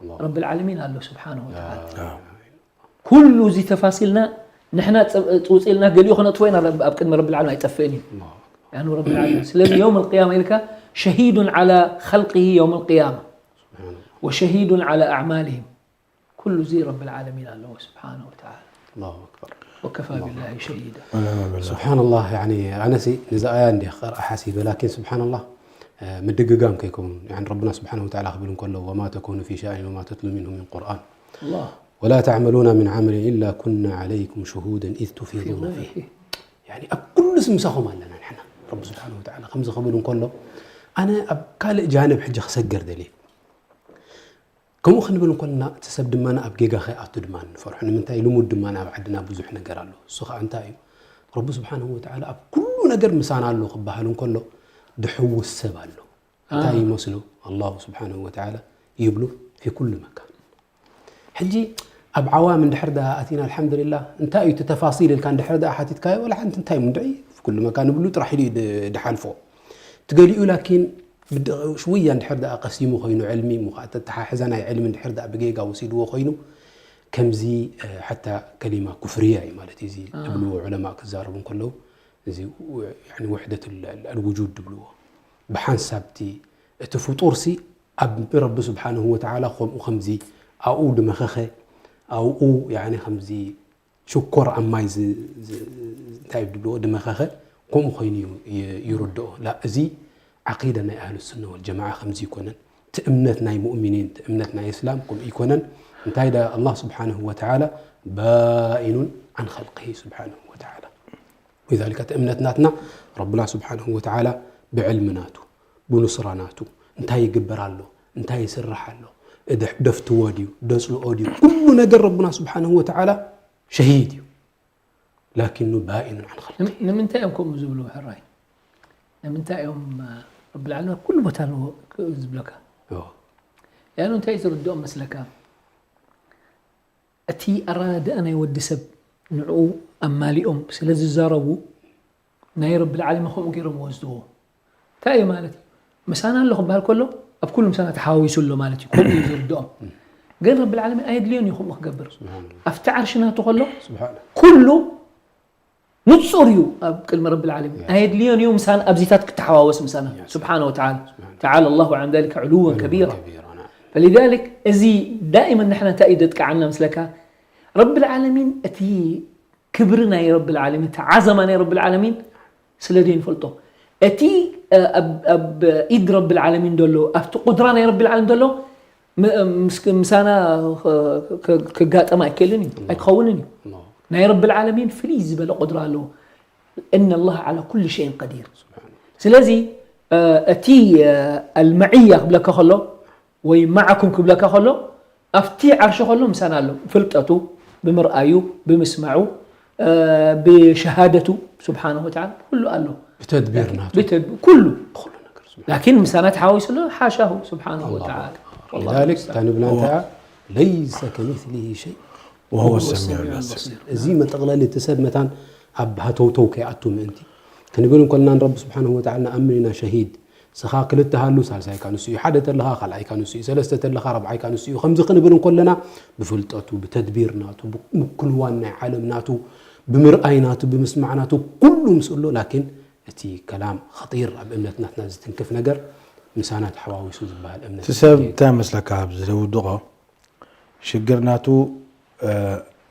ኣላህ። ረብል ዓለሚን ኣሎ ስብሓነሁ ወተዓላ። ላ ኢላሃ ኢለላህ። ኩሉ እዚ ተፋሲልና ንሕና ጸ-፣ ጽውጽልና ገሊኡ ክነጥፎ ኢና፣ ረብ-፣ ኣብ ቅድሚ ረብል ዓለሚን ኣይጠፍእን እዩ። ኣላሁ ኣክበር። ያኑ ረብል ዓለሚን። ስለዚ የውም ኣልቅያማ ኢልካ ሸሂዱን ዓላ ኸልቂሂ የውም ኣልቅያማ ስብሓን። ወሸሂዱን ዓላ ኣዕማሊሂም። ኩሉ እዚ ረብል ዓለሚን ኣለዎ ስብሓነሁ ወተዓላ። ኣላሁ ኣክበር። ወከፋ ኣላሁ ቢላሂ ኣክበር። ሸሂዳ። ወነዕመ ቢላህ። ስብሓንላህ፣ ያኒ ኣነሲ ነዚ ኣያ እንዲየ ክቐርኣ ሓሲበ፣ ላኪን ስብሓንላህ፣ እ፣ ምድግጋም ከይከውን፣ ያኒ ረብና ስብሓነሁ ወተዓላ ክብል እንከሎ፣ "ወማ ተኩኑ ፊ ሸእኒን ወማ ተትሉ ሚንሁ ሚን ቁርኣን፣ ኣላህ። ወላ ተዕመሉና ሚን ዓመሊን ኢላ ኩና ዓለይኩም ሽሁደን ኢዝ ቱፊዱነ ፊህ." ፊህ። ያኒ ኣብ ኩሉስ ምሳኹም ኣለና ንሕና። ረቢ ስብሓነሁ ወተዓላ ከምዚ ክብል እንከሎ፣ ኣነ ኣብ ካልእ ጃንብ ሕጂ ክሰገር ደልየ። ከምኡ ክንብል እንከለና፣ እቲ ሰብ ድማ ኣብ ጌጋ ከይኣቱ ድማ ንፈርሖ። ንምንታይ? ልሙድ ድማ ኣብ ዓድና ብዙሕ ነገር ኣሎ። እሱ ኸኣ እንታይ እዩ? ረቢ ስብሓንሁ ወተዓላ ኣብ ኩሉ ነገር ምሳና ኣሎ ክበሃል እንከሎ፣ ድሕውስ ሰብ ኣሎ። እንታይ አ። ይመስሉ? ኣላሁ ስብሓንሁ ወተዓላ ይብሉ፣ ፊ ኩሉ መካን። ሕጂ ኣብ ዓዋም እንድሕር ደኣ ኣቲና፣ ኣልሓምዱሊላህ፣ እንታይ እዩ እቲ ተፋሲል ኢልካ እንድሕር ደኣ ሓቲትካዮ፣ ወላ ሓንቲ እንታይ እዩ እንድዒ፣ ፊ ኩሉ መካን ንብሉ ጥራሕ ኢሉ እዩ ድ-፣ ድሓልፎ። እቲ ገሊኡ ላኪን ብድ-፣ ሽውያ እንድሕር ደኣ ቀሲሙ ኮይኑ ዕልሚ፣ እሞ ኸዓ ተተሓሕዛ ናይ ዕልሚ እንድሕር ደኣ ብጌጋ ወሲድዎ ኮይኑ፣ ከምዚ፣ እ፣ ሓታ ከሊማ ኩፍርያ እዩ ማለት እዩ። እዚ አ። ዝብልዎ ዑለማእ ክዛረቡ እንከለዉ፣ እዚ ው-፣ ያኒ ውሕደት ል-፣ ል-፣ ልውጁድ ዝብልዎ። ብሓንሳብ እቲ፣ እቲ ፍጡርሲ ኣብ ረቢ ስብሓንሁ ወተዓላ ከምኡ ከምዚ ኣብኡ ድመኸኸ፣ ኣብኡ ያኒ ከምዚ ሽኮር ኣብ ማይ ዝ-፣ ዝ-፣ እንታይ ድብልዎ ድመኸኸ፣ ከምኡ ኮይኑ እዩ ይ-፣ ይርድኦ። ላ፣ እዚ ዓቂዳ ናይ ኣህሉ ሱነ ወል ጀማዓ ከምዚ ይኮነን። እቲ እምነት ናይ ሙእሚኒን፣ እቲ እምነት ናይ እስላም ከምኡ ይኮነን። እንታይ ዳ ኣላህ ስብሓንሁ ወተዓላ ባኢኑን ዓን ኸልቅሂ ስብሓንሁ ወተዓላ። ሊዛሊከ እቲ እምነት ናትና ረብና ስብሓንሁ ወተዓላ ብዕልሚ ናቱ፣ ብኑስራ ናቱ፣ እንታይ ይግበር ኣሎ፣ እንታይ ይስራሕ ኣሎ፣ እደ-፣ ደፍትዎ ድዩ፣ ደጽልኦ ድዩ፣ ኩሉ ነገር ረብና ስብሓንሁ ወተዓላ ሸሂድ እዩ። ላኪኑ ባኢኑን ዓን ኸልቂ። ንም-፣ ንምንታይ እዮም ከምኡ ዝብሉ ሕራይ? ንምንታይ እዮም፣ እ፣ ረብል ዓለሚን ኣብ ኩሉ ቦታ ኣለዎ ክ-፣ ዝብለካ? እዎ። ያኑ እንታይ ዝርድኦም መስለካ? እቲ ኣረዳድኣ ናይ ወዲ ሰብ ንዕኡ ኣማሊኦም ስለ ዝዛረቡ፣ ናይ ረብል ዓለሚን ከምኡ ገይሮም ወስድዎ። እንታይ እዩ ማለት እዩ? ምሳና ኣሎ ክበሃል ከሎ፣ ኣብ ኩሉ ምሳና ተሓዋዊሱ ኣሎ ማለት እዩ። ከምኡ እዩ ዝርድኦም። ግን ረብል ዓለሚን ኣየድልዮን እዩ ከምኡ ክገብር። ስብሓንላህ። ኣብቲ ዓርሺ ናቱ ከሎ፣ ስብሓን። ኩሉ ንጹር እዩ ኣብ ቅድሚ ረብል ዓለሚን። ያ። ኣየድልዮን እዩ ምሳና ኣብዚታት ክተሓዋወስ ምሳና። ያ። ስብሓን ወተዓላ። ስብሓን። ተዓላ ኣላሁ ዓን ዛሊከ ዕሉወን ዑሉወን ከቢራ። ከቢራ፣ ናም። ፈሊዛሊክ፣ እዚ ዳኢመን ንሕና እንታይ እዩ ዘጥቅዓና ምስለካ? ረብል ዓለሚን እቲ ክብሪ ናይ ረብል ዓለሚን፣ እቲ ዓዘማ ናይ ረብል ዓለሚን ስለ ዘይንፈልጦ። እቲ፣ እ፣ ኣብ፣ ኣብ ኢድ ረብል ዓለሚን ዘሎ፣ ኣብቲ ቁድራ ናይ ረብል ዓለሚን ዘሎ፣ ም-፣ ምስ-፣ ምሳና ኸ-፣ ከ-፣ ክጋጠም ኣይክእልን እዩ፣ ኣይክኸውንን እዩ። ኣላሁ። ናይ ረብል ዓለሚን ፍልይ ዝበለ ቁድራ ኣለዎ። እነ ኣላህ ዓላ ኩሊ ሸይን ቀዲር። ስብሓን። ስለዚ፣ እ፣ እቲ፣ እ፣ ኣልመዕያ ክብለካ ከሎ፣ ወይ መዓኩም ክብለካ ከሎ፣ ኣብቲ ዓርሺ ከሎ ምሳና ኣሎ። ፍልጠቱ፣ ብምርኣዩ፣ ብምስማዑ፣ እ፣ ብሸሃደቱ፣ ስብሓነሁ ወተዓላ፣ ኩሉ ኣሎ። ብተድቢር ናቱ። ብተድ-፣ ኩሉ። ኩሉ ነገር፣ ስብሓን። ላኪን ምሳና ተሓዋዊሱ ኣሎ፣ ሓሻሁ፣ ስብሓነሁ ኣላሁ ወተዓላ። ኣክበር። ወላሁ ሊዛሊክ፣ ሙስተዓን። እታ ንብላ እንታይ እያ? ለይሰ ከሚስሊሂ ሸይ። ወሁወ ወሁወ ሰሚዑል ሰሚዑል በሲር። በሲር። እዚ መጠቕለሊ እቲ ሰብ መታን ኣብ ሃተውተው ከይኣቱ ምእንቲ፣ ክንብል እንከለና ንረቢ ስብሓንሁ ወተዓላ ንኣምን ኢና። ሸሂድ፣ ንስኻ ክልተ ሃሉ፣ ሳልሳይካ ንሱ እዩ። ሓደ ተለኻ፣ ካልኣይካ ንሱ እዩ። ሰለስተ ተለኻ፣ ራብዓይካ ንሱ እዩ። ከምዚ ክንብል እንከለና፣ ብፍልጠቱ፣ ብተድቢር ናቱ፣ ብምክልዋን ናይ ዓለም ናቱ፣ ብምርኣይ ናቱ፣ ብምስማዕ ናቱ፣ ኩሉ ምስኡ ኣሎ። ላኪን እቲ ከላም ኸጢር፣ ኣብ እምነት ናትና ዝትንክፍ ነገር፣ ምሳና ተሓዋዊሱ ዝበሃል እምነት እቲ ሰብ የለን። እንታይ መስለካ ኣብዚ ዘውድቖ? ሽግር ናቱ፣ እ፣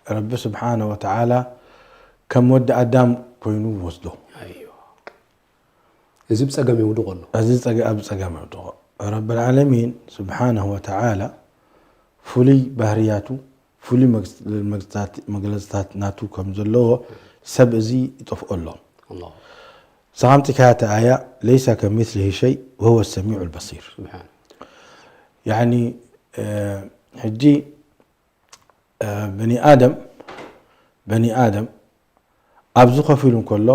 ረቢ ስብሓነ ወተዓላ ከም ወዲ ኣዳም ኮይኑ ወስዶ። ኣይዋ። እዚ ብጸገም የውድቖ ኣሎ። እዚ ጸገ-፣ ኣብ ጸገም የውድቖ። ረብል ዓለሚን ስብሓነሁ ወተዓላ ፍሉይ ባህርያቱ፣ ፍሉይ መግስ-፣ መግስታት-፣ መግለጽታት ናቱ ከም ዘለዎ ሰብ እዚ ይጠፍኦ ኣሎ። ኣላሁ። ንስኻ ኣምጺእካያ እታ ኣያ፣ "ለይሰ ከሚስሊሂ ሸይ ወሁወ ሰሚዑል በሲር።" ስብሓን። ያዕኒ፣ እ፣ ሕጂ፣ እ፣ በኒ ኣደም፣ በኒ ኣደም ኣብዚ ኮፍ ኢሉ እንከሎ፣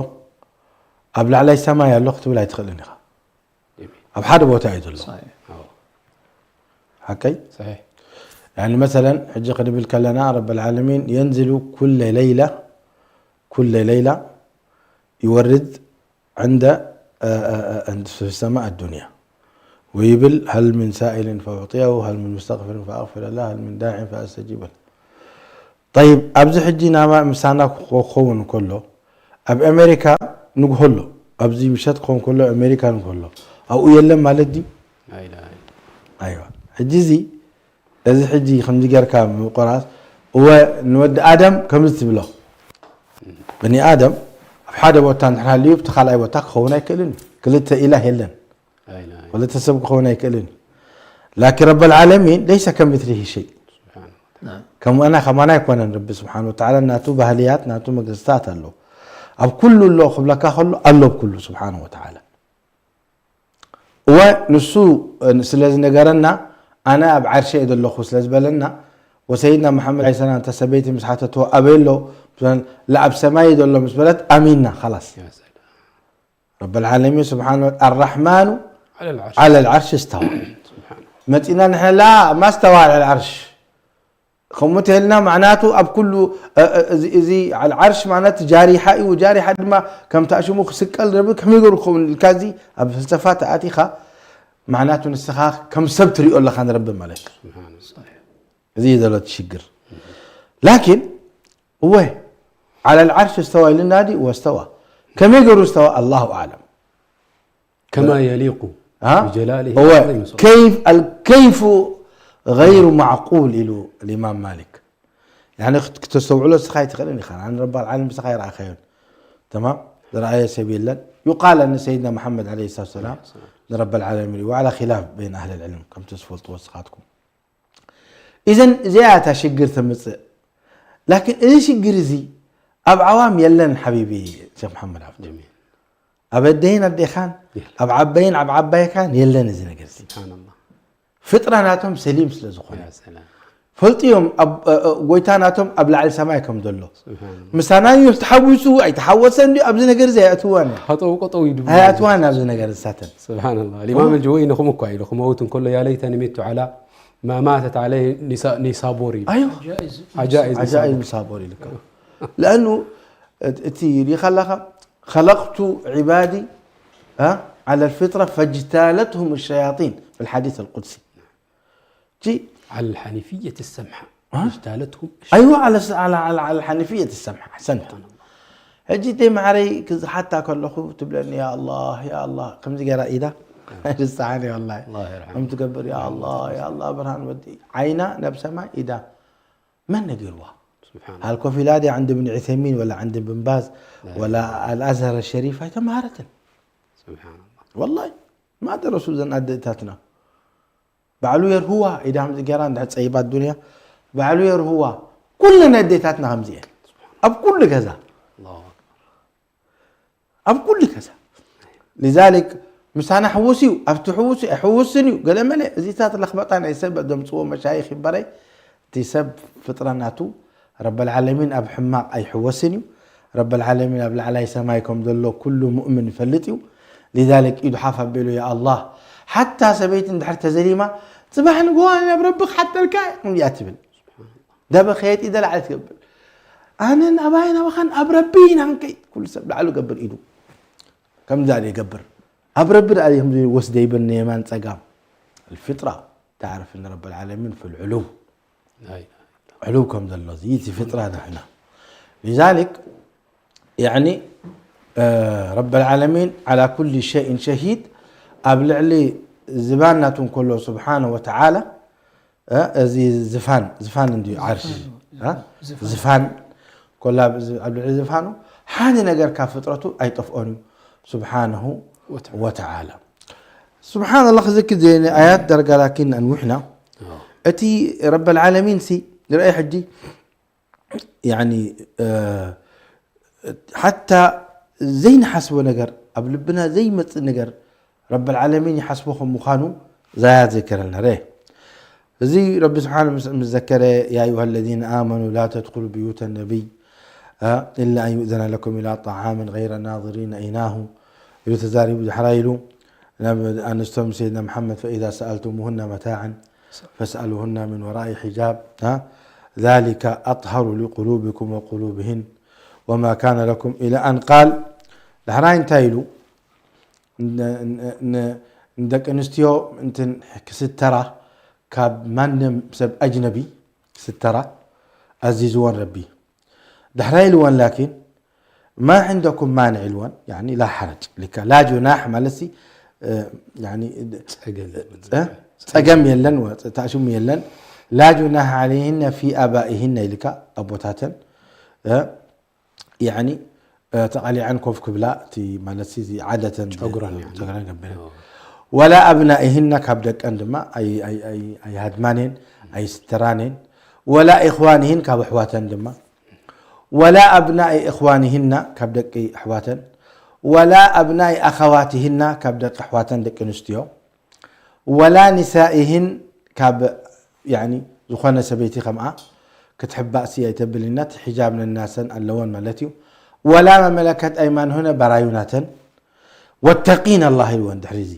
ኣብ ላዕላይ ሰማይ ኣሎ ክትብል ኣይትኽእልን ኢኻ። ኣብ ሓደ ቦታ እዩ ዘሎ። ሰሒሕ። ኣዎ። ሓቀይ? ሰሒሕ። ያኒ መሰለን፣ ሕጂ ክንብል ከለና፣ ረብል ዓለሚን የንዝሉ ኩለ ለይላ፣ ኩለ ለይላ ይወርድ ዕንደ፣ እ፣ እ፣ እ፣ ዕንደ ፊ ሰማእ ኣዱንያ ወይብል፣ "ሀል ሚን ሳኢልን ፈኡዕጢየሁ፣ ሀል ሚን ሙስተግፊርን ፈኣግፊረ ለህ፣ ሀል ሚን ዳዒን ፈኣስተጂበ ለህ።" ጠይብ፣ ኣብዚ ሕጂ ናማ ምሳና ክኾ-፣ ክኸውን ከሎ፣ ኣብ ኣሜሪካ ንግሆ ኣሎ፣ ኣብዚ ምሸት ክኸውን ከሎ፣ ኣሜሪካ ንግሆ ኣሎ። ኣብኡ የለን ማለት ድዩ? ኣይላ። ኣይዋ። ሕጂ እዚ፣ እዚ ሕጂ ከምዚ ጌርካ ምቁራስ፣ እወ፣ ንወዲ ኣደም ከምዚ ትብሎ። በኒ ኣደም ኣብ ሓደ ቦታ እንድሕር ሃልዩ፣ ኣብቲ ካልኣይ ቦታ ክኸውን ኣይክእልን እዩ። ክልተ ኢላህ የለን። ኣይላ። ክልተ ሰብ ክኸውን ኣይክእልን እዩ። ላኪን ረበል ዓለሚን ለይሰ ከሚስሊሂ ሸይ። ስብሓን። ከምኡና ከማና ኣይኮነን። ረቢ ስብሓን ወተዓላ ናቱ ባህልያት፣ ናቱ መግለጽታት ኣለዎ። ኣብ ኩሉ ኣሎ ክብለካ ከሎ፣ ኣሎ ኣብ ኩሉ ስብሓን ወተዓላ። እወ፣ ንሱ ስለ ዝነገረና፣ ኣነ ኣብ ዓርሸ እየ ዘለኹ ስለ ዝበለና፣ ወሰይድና መሓመድ ዓለይሂ ሰላም፣ እታ ሰበይቲ ምስ ሓተትዎ፣ "ኣበይ ኣሎ?" ምስ በለን፣ "ላ ኣብ ሰማይ እዩ ዘሎ" ምስ በለት፣ ኣሚንና፣ ኸላስ። ያ ሰላም። ረበል ዓለሚን ስብሓን ወ-፣ ኣራሕማኑ ዓለል ዓርሽ። ዓለል ዓርሽ እስተዋ። ስብሓን። መጺና ንሕና፣ "ላ፣ ማ እስተዋ ዓለል ዓርሽ?" ከምኡ ተልና፣ ማዕናቱ ኣብ ኩሉ፣ እ፣ እ፣ እዚ፣ እዚ ዓል ዓርሽ ማለት ጃሪሓ እዩ። ጃሪሓ ድማ ከምቲ ኣሽሙ ክስቀል ረቢ ከመይ ገይሩ ክኸውን ኢልካ፣ እዚ ኣብ ፍልሰፋ ተኣቲኻ፣ ማዕናቱ ንስኻ ከም ሰብ ትሪኦ ኣለኻ ንረቢ ማለት እዩ። ስብሓን። እዚ እዩ ዘሎ እቲ ሽግር። ላኪን፣ እወ፣ ዓለል ዓርሽ እስተዋ ኢልና ድዩ? ወስተዋ። ከመይ ገይሩ እስተዋ? ኣላሁ ኣዕለም። ከማ የሊቁ ها؟ ብጀላሊሂ هو ወዐዘመቲሂ። كيف، الكيف غير معقول ኢሉ الإمام مالك. يعني ክት-፣ ክተስተውዕሎ ንስኻ ኣይትኽእልን ኢኻ። ኣነ ረባል ዓለም ንስኻ ኣይረኣኻዮን። ተማም? ዝረኣየ ሰብ የለን። يقال أن سيدنا محمد عليه الصلاة والسلام ንረባል ዓለም ሪእዎ على خلاف بين أهل العلم፣ ከምቲ ዝፈልጥዎ ንስኻትኩም። ኢዘን እዚኣ እታ ሽግር ተምጽእ። ላኪን እዚ ሽግር እዚ ኣብ ዓዋም የለን ሓቢቢ ሸኽ መሓመድ ዓብዱ። ጀሚል። ኣብ ኣደይን ኣዴኻን፣ የለን። ኣብ ዓባይን ኣብ ዓባይካን የለን እዚ ነገር እዚ። ስብሓንላህ። ፍጥራ ናቶም ሰሊም ስለ ዝኾነ። ያ ሰላም። ፈልጥዮም ኣብ፣ እ፣ እ፣ ጎይታ ናቶም ኣብ ላዕሊ ሰማይ ከም ዘሎ። ስብሓንላህ። ምሳና እዩ ተሓዊሱ ኣይተሓወሰን ድዩ ኣብዚ ነገር እዚ ኣይኣትዋን እያ። ሃጠው ቀጠው ይድቡ። ኣይኣትዋን ኣብዚ ነገር እሳተን። ስብሓንላህ። ልኢማም ኣልጅወይኒ ከምኡ እኳ ኢሉ ክመውት እንከሎ ያ ለይተኒ ሚቱ ዓላ ማ ማተት ዓለይ ኒሳ-፣ ኒሳቦር ኢሉ። ኣይዋ። ዓጃኢዝ። ዓጃኢዝ ዓጃኢዝ ኒሳቦር። ኒሳቦር ኢሉ እኮ። ለኣኑ እቲ ሪኢኻ ኣለኻ፣ "خلقت عبادي، ها، على الفطرة فاجتالتهم الشياطين" في الحديث القدسي። ጂ على الحنيفية السمحة. ها؟ اجتالتهم الشياطين. ኣይዋ፣ على س-، على، على، على الحنيفية السمحة. أحسنت. ስብሓንላህ። ሕጂ ደይ መዓረይ ክዝሓታ ከለኹ ትብለኒ፣ "ያ ኣላህ፣ ያ ኣላህ፣ ከምዚ ገይራ ኢዳ ኣይርስዓን እየ ወላሂ። ኣላህ ይርሓም። ከም ትገብር፣ ያ ኣላህ፣ ያ ኣላህ፣ ብርሃን ወዲ ዓይና ናብ ሰማይ ኢዳ መን ነጊርዋ?" ስብሓን። هل ኮፍ ኢላ ድያ عند ابن عثيمين ولا عند ابن باز لا ولا إله إلا الله. الأزهر الشريف ኣይተመሃረትን። ስብሓንላህ። ወላሂ፣ ما درسوا እዘን ኣደታትና። ባዕሉ የርህዋ፣ ኢዳ ከምዚ ገይራ እንድሕር ጸይባ ኣዱንያ፣ ባዕሉ የርህዋ። ኩለን ኣዴታትና ከምዚ እየን። ኣብ ኩሉ ገዛ። ኣላሁ ኣክበር። ኣብ ኩሉ ገዛ። لذلك ምሳና ሕዉስ እዩ፣ ኣብቲ ሕዉስ እዩ፣ ኣይሕውስን እዩ። ገለ መለ፣ እዚታት ለኽበጣ ናይ ሰብ ዘምጽዎ መሻይኽ ይበረይ፣ እቲ ሰብ ፍጥረ ናቱ ረበል ዓለሚን ኣብ ሕማቕ ኣይሕወስን እዩ። ረበል ዓለሚን ኣብ ላዕላይ ሰማይ ከም ዘሎ ኩሉ ሙእምን ይፈልጥ እዩ። لذلك ኢዱ ሓፍ ኣቢሉ፣ "ያ ኣላህ፣ ሓታ ሰበይቲ እንድሕር ተዘሊማ፣ ጽባሕ ንግሆ ኣነ ናብ ረቢ ክሓተልካ እየ" እያ ትብል። ደበኸየት ኢደ ላዕሊ ትገብር። ኣነን ኣባይን ኣባኻን ኣብ ረቢ ኢና ክንከይድ። ኩሉ ሰብ ላዕሉ ገብር ኢዱ። ከምዚ ዳኣ ይገብር። ኣብ ረቢ ዳኣ ከምዚ ወስደ ይብል ንየማን ጸጋም። الفطرة تعرف أن رب العالمين في العلو. علو ከም ዘሎ እዚ እቲ ፍጥራ ንሕና። لذلك يعني رب العالمين على كل شيء شهيد ኣብ ልዕሊ ዝባን ናቱ እንከሎ سبحانه وتعالى እዚ ዝፋን ዝፋን እንዲ ዓርሽ ዝፋን ኮላ ኣብ ልዕሊ ዝፋኑ ሓኒ ነገር ካብ ፍጥረቱ ኣይጠፍኦን እዩ سبحانه وتعالى. سبحان الله ክዝክር ዘይኒ ኣያት ደረጋ ላኪን ኣንውሕና እቲ ረብ العالمين ሲ ንርኣይ ሕጂ يعني ሓታ ዘይንሓስቦ ነገር ኣብ ልብና ዘይመጽእ ነገር ረብ العالمين ይሓስቦ ከም ምዃኑ ዛያት ዘይከረልና ረ እዚ ረቢ ስብሓን ምስ ዘከረ يا أيها الذين آمنوا لا تدخلوا بيوت النبي إلا أن يؤذن لكم إلى طعام غير ناظرين إناه ኢሉ ተዛሪቡ ድሕራ ኢሉ ናብ ኣንስቶም ሰይድና መሓመድ فإذا سألتموهن متاعا فاسألوهن من وراء حجاب ذلك أطهر لقلوبكم وقلوبهن وما كان لكم إلى أن قال ድሕራይ እንታይ ኢሉ ንደቂ ኣንስትዮ እንትን ክስተራ ካብ ማንም ሰብ ኣጅነቢ ክስተራ ኣዚዝወን ረቢ ድሕራይ ኢልወን ላኪን ما عندكم مانع ኢልወን يعني لا حرج ልካ لا جناح ማለት ሲ يعني ጸገም የለን ተእሽሙ የለን لا جناح عليهن في آبائهن ኢልካ ኣቦታተን يعني ተቃሊዐን ኮፍ ክብላ እቲ ማለት ሲ ዓደተን ጨጉረን ገቢረ ولا أبنائهن ካብ ደቀን ድማ ኣይሃድማኔን ኣይስተራኔን ولا إخوانهن ካብ ኣሕዋተን ድማ ولا أبناء إخوانهن ካብ ደቂ ኣሕዋተን ولا أبناء أخواتهن ካብ ደቂ ኣሕዋተን ደቂ ኣንስትዮ ولا نسائهن ካብ يعني ዝኾነ ሰበይቲ ከምኣ ክትሕባእ ሲ ኣይተብልነት ሒጃብ ነናሰን ኣለወን ማለት እዩ ولا ما ملكت أيمانهن ባራዩ ናተን واتقين الله ኢልወን ድሕሪ እዚ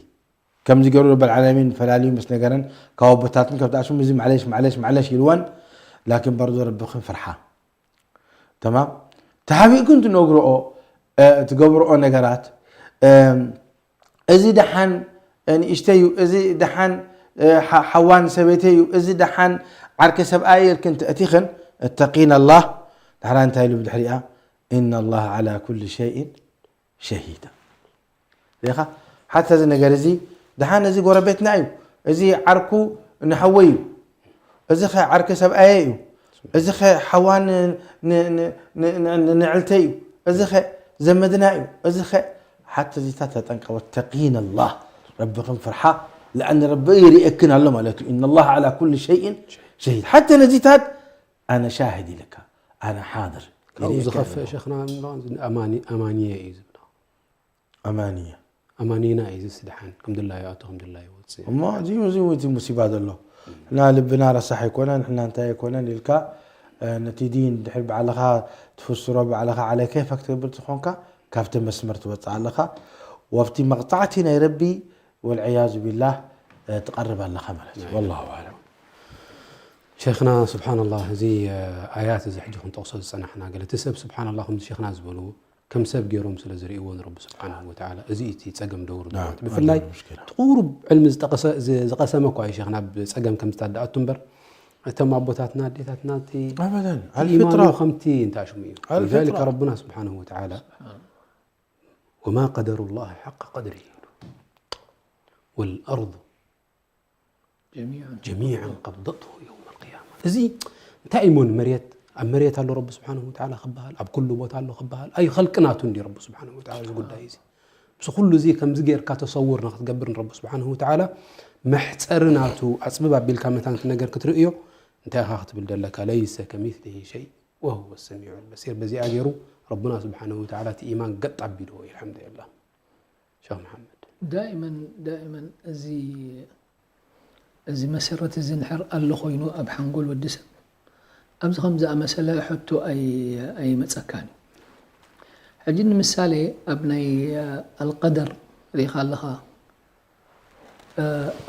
ከምዚ ገሩ ረብ العالمين ፈላልዩ ምስ ነገረን ካብ ኣቦታትን ካብ ተኣሽሙ እዚ معليش معليش معليش ኢልወን لكن برضو ረብኽን ፍርሓ تمام ተሓቢእክን ትነግርኦ ትገብርኦ ነገራት እዚ ደሓን ንእሽተይ እዩ እዚ ደሓን ሓዋን ሰበይተይ እዩ እዚ ደሓን ዓርኪ ሰብኣይ ኢልክን ተእቲኽን اتقين الله ድሕራ እንታይ ኢሉ ብድሕሪኣ إن الله على كل شيء شهيد ሪኻ ሓታ እዚ ነገር እዚ ደሓን እዚ ጎረቤትና እዩ እዚ ዓርኩ ንሓወይ እዩ እዚ ኸ ዓርኪ ሰብኣየ እዩ እዚ ኸ ሓዋ ንዕልተይ እዩ እዚ ኸ ዘመድና እዩ እዚ ኸ ሓቲ እዚታት ተጠንቀ واتقين الله ረብኽን ፍርሓ لأن ረቢ ይርእየክን ኣሎ ማለት እዩ إن الله على كل شيء شهيد ሓቲ ነዚታት ኣነ ሻሂድ ኢልካ ኣነ ሓድር ካብኡ ዝኸፍእ ሸኽና ኣማንየ እዩ ዝብላ ኣማንየ ኣማኒና እዩ ዝስ ድሓን ከም ድላዩ ኣቶ ከም ድላዩ ወፅእ እሞ እዚ እዚ እቲ ሙሲባ ዘሎ እና ልብና ረሳሕ ኣይኮነን ንሕና እንታይ ኣይኮነን ኢልካ ነቲ ዲን ድሕሪ ባዕልኻ ትፍስሮ ባዕልኻ ዓለ ከይፈ ክትገብር ዝኾንካ ካብቲ መስመር ትወፅእ ኣለኻ ወብቲ መቕፃዕቲ ናይ ረቢ ወልዕያዙ ቢላህ ትቐርብ ኣለኻ ማለት እዩ ወላሁ ኣለም ሸይኽና ስብሓንላህ እዚ ኣያት እዚ ሕጂ ክንጠቕሶ ዝፀናሕና ገለ እቲ ሰብ ስብሓንላህ ከምዚ ሸይኽና ዝበልዎ ከም ሰብ ገይሮም ስለ ዝርእይዎ ንረቢ ስብሓንሁ ወተዓላ እዚ እቲ ጸገም ደውር ማለት ብፍላይ እቲ ቁሩብ ዕልሚ ዝጠቀሰ ዝቀሰመ እኳ እዩ ሸይኽና ብጸገም ከም ዝተዳኣቱ እምበር እቶም ኣቦታትና ኣዴታትና እቲ ኣበዳን ኢማኑ ከምቲ እንታሽሙ እዩ ذلك ربنا سبحانه وتعالى وما قدر الله حق قدره والأرض جميعا قبضته يوم القيامة እዚ እንታይ እሞ ንመሬት ኣብ መሬት ኣሎ ረቢ ስብሓንሁ ወተዓላ ክበሃል ኣብ ኩሉ ቦታ ኣሎ ክበሃል ኣይ ኸልቂ ናቱ እንዲ ረቢ ስብሓንሁ ወተዓላ እዚ ጉዳይ እዚ ምስ ኩሉ እዚ ከምዚ ጌርካ ተሰውር ንክትገብር ንረቢ ስብሓንሁ ወተዓላ መሕፀሪ ናቱ ኣፅብብ ኣቢልካ መታን እቲ ነገር ክትርእዮ እንታይ ኢኻ ክትብል ደለካ ለይሰ ከሚስሊሂ ሸይ وهو السميع البصير በዚኣ ገይሩ ረቡና ስብሓንሁ ወተዓላ እቲ ኢማን ገጥ ኣቢልዎ እዩ ኣልሓምዱሊላህ ሸኽ መሓመድ ዳእመን ዳእመን እዚ እዚ መሰረት እዚ እንድሕር ኣሎ ኮይኑ ኣብ ሓንጎል ወዲ ሰብ ኣብዚ ከም ዝኣመሰለ ሕቶ ኣይመፀካን እዩ ሕጂ ንምሳሌ ኣብ ናይ ኣልቀደር ርኢኻ ኣለኻ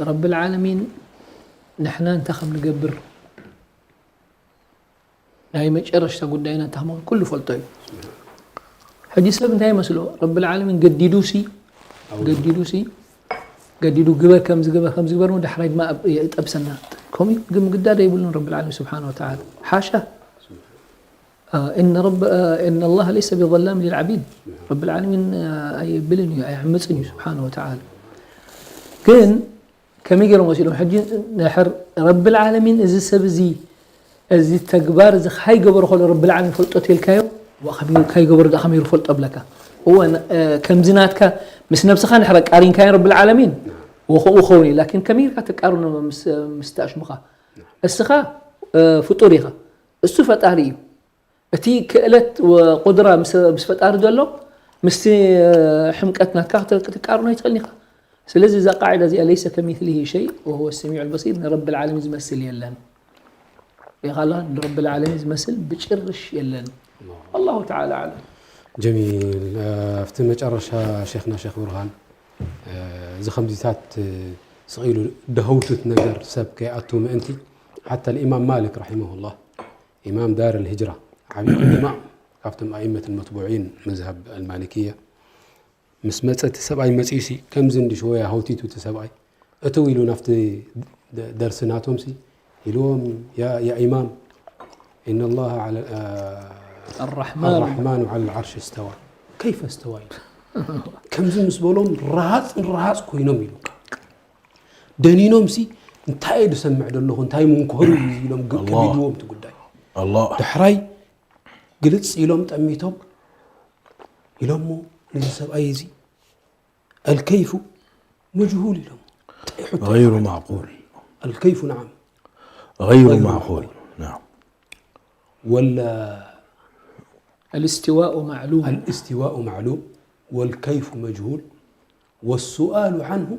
ረቢ ልዓለሚን ንሕና እንታይ ከም ንገብር ናይ መጨረሽታ ጉዳይና እንታይ ከም ኩሉ ፈልጦ እዩ ሕጂ ሰብ እንታይ ይመስሎ? ረብል ዓለሚን ገዲዱ ሲ ገዲዱ ሲ ገዲዱ ግበር ከምዚ ግበር ከምዚ ግበር ዳሕራይ ድማ የጠብሰና። ከምኡ ግን ምግዳድ የብሉን። ረብል ዓለሚን ስብሓን ወተዓላ ሓሻ። إن رب إن الله ليس بظلام للعبيد. ረብል ዓለሚን ኣይብልን እዩ ኣይዕምፅን እዩ ስብሓን ወተዓላ። ግን ከመይ ገይሮም ወሲዶም? ሕጂ ንድሕር ረብል ዓለሚን እዚ ሰብ እዚ እዚ ተግባር እዚ ካይገበሮ ከሎ ረብል ዓለሚን ፈልጦ ተልካዮ። ካይገበሮ ዳ ከመይ ፈልጦ ብለካ? እወ ከምዚ ናትካ ምስ ነብስኻ ንሕረ ቃሪንካዮ ረብል ዓለሚን ወኸኡ ኸውን እዩ። ላኪን ከመይ ኢልካ ተቃርኖ ምስ ኣሽሙኻ? እስኻ ፍጡር ኢኻ፣ እሱ ፈጣሪ እዩ። እቲ ክእለት ወቁድራ ምስ ፈጣሪ ዘሎ ምስቲ ሕምቀት ናትካ ክትቃርኖ ይትኽእልን ኢኻ። ስለዚ እዛ ቃዒዳ እዚኣ ለይሰ ከሚስሊሂ ሸይ ወሁወ ሰሚዑ ልበሲር ንረብል ዓለሚን ዝመስል የለን። ይኻላ ንረብል ዓለሚን ዝመስል ብጭርሽ የለን። ኣላሁ ተዓላ ኣዕለም። ጀሚል ኣብቲ መጨረሻ ሼኽና ሼኽ ብርሃን እዚ ከምዚታት ስቕ ኢሉ ደሀውትት ነገር ሰብ ከይኣቱ ምእንቲ ሓታ ልኢማም ማሊክ ረሒመሁላህ ኢማም ዳር ልሂጅራ ዓብይ ኢማም ካብቶም ኣኢመት ልመትቡዒን መዝሀብ ኣልማሊክያ ምስ መፀ እቲ ሰብኣይ መፂኡ ሲ ከምዚ እንዲ ሽወያ ሃውቲቱ እቲ ሰብኣይ እትው ኢሉ ናብቲ ደርሲ ናቶም ሲ ኢልዎም ያ ኢማም إن الله على الرحمن الرحمن على العرش استوى كيف استوى ኢሉ ከምዚ ምስ በሎም ረሃፅ ንረሃፅ ኮይኖም ኢሉ ደኒኖም ሲ እንታይ እየ ዝሰምዕ ዘለኹ እንታይ ምንኮሩ እዩ ኢሎም ከቢድዎም እቲ ጉዳይ الله ዳሕራይ ግልፅ ኢሎም ጠሚቶም ኢሎሞ ነዚ ሰብኣይ እዚ الكيف مجهول ኢሎም እንታይ ይሕቶ غير معقول الكيف نعم غير معقول نعم ولا الاستواء معلوم الاستواء معلوم والكيف مجهول والسؤال عنه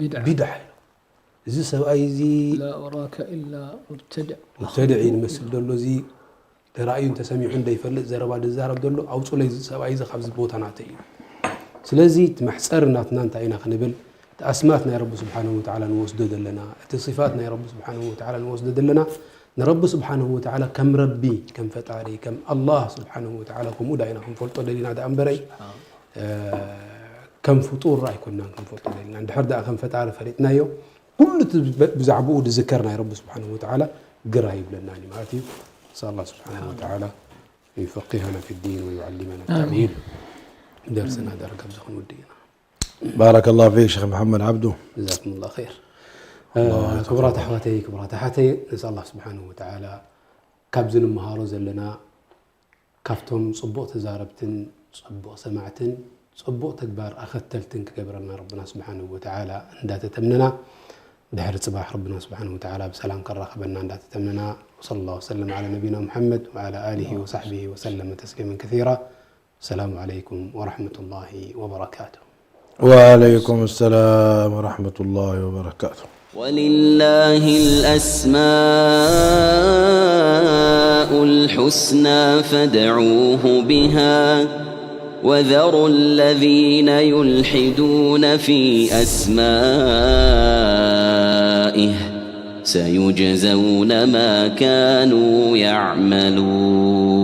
بدعة بدعة ኢሎም እዚ ሰብኣይ እዚ لا أراك إلا مبتدع مبتدع እዩ ዝመስል ዘሎ እዚ ተራእዩ እንተሰሚዑ እንደይፈልጥ ዘረባ ዝዛረብ ዘሎ ኣውፁለይ እዚ ሰብኣይ እዚ ካብዚ ቦታ ናተይ እዩ ስለዚ እቲ መሕፀሪ ናትና እንታይ ኢና ክንብል እቲ ኣስማት ናይ ረቢ ስብሓንሁ ወተዓላ ንወስዶ ዘለና እቲ صفات ናይ ረቢ ስብሓንሁ ወተዓላ ንወስዶ ዘለና ንረቢ ስብሓንሁ ወተዓላ ከም ረቢ ከም ፈጣሪ ከም ኣላህ ስብሓንሁ ወተዓላ ከምኡ ዳ ኢና ክንፈልጦ ደሊና ደኣ እምበረይ ከም ፍጡር ኣይኮናን ክንፈልጦ ደሊና እንድሕር ደኣ ከም ፈጣሪ ፈሊጥናዮ ኩሉ እቲ ብዛዕባኡ ዝዝከር ናይ ረቢ ስብሓንሁ ወተዓላ ግራ ይብለናን እዩ ማለት እዩ ንስ ኣላህ ስብሓንሁ ወተዓላ يفقهنا في الدين ويعلمنا التأويل درسنا درك بزخن ودينا بارك الله فيك شيخ محمد عبدو جزاكم الله خير ክቡራት ኣሕዋተይ ክቡራት ኣሓተይ ንስ ኣላህ ስብሓንሁ ወተዓላ ካብዚ ንምሃሮ ዘለና ካብቶም ፅቡቕ ተዛረብትን ፅቡቕ ሰማዕትን ፅቡቕ ተግባር ኣኸተልትን ክገብረና ረብና ስብሓንሁ ወተዓላ እንዳተተምነና ድሕሪ ፅባሕ ረብና ስብሓንሁ ወተዓላ ብሰላም ከራኸበና እንዳተተምነና وصلى الله وسلم على نبينا محمد وعلى آله وصحبه وسلم تسليما كثيرا السلام عليكم ورحمة الله وبركاته وعليكم السلام ورحمة الله وبركاته ولله الأسماء الحسنى فادعوه بها وذروا الذين يلحدون في أسمائه سيجزون ما كانوا يعملون